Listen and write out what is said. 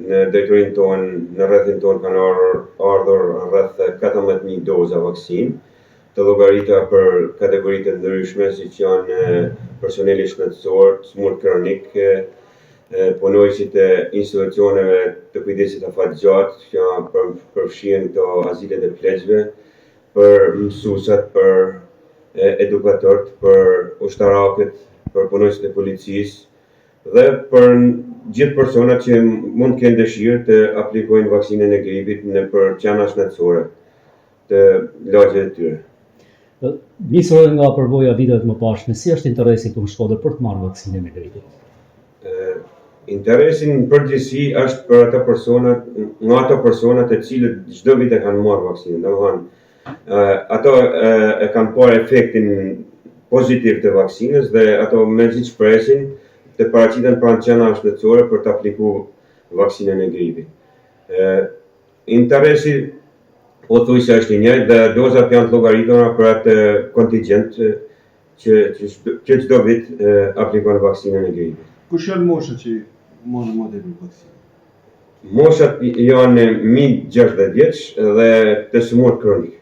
Në drejtorinë tonë, në rrethin tonë kanë ardhur rreth 14.000 doza vaksinë të llogaritura për kategori të ndryshme, siç janë personeli shëndetësor, të sëmurë kronik, punonjësit e institucioneve të kujdesit afatgjatë, që përfshihen këto azilet e pleqve, për mësuesat, për edukatorët, për ushtarakët, për punonjësit e policisë dhe për gjithë personat që mund të kenë dëshirë të aplikojnë vaksinën e gripit nëpër qendra shëndetësore të lagjeve të tyre. Nisur edhe nga përvoja e viteve të mëparshme, si është interesi këtu në Shkodër për të marrë vaksinën e gripit? Interesi në përgjithësi është për ato persona, nga ato persona të cilët çdo vit e kanë marrë vaksinën. Domethënë, ato e kanë parë efektin pozitiv të vaksinës dhe ato mezi presin të paraqiten pranë qendrave shëndetësore për të aplikuar vaksinën e gripit. Interesi pothuajse është i njëjtë dhe dozat janë të llogaritura për atë kontingjent që që çdo vit aplikon vaksinën e gripit. Kush janë moshat që marrin më tepër vaksinë? Moshat janë mbi 60 vjeç dhe të sëmurë kronik.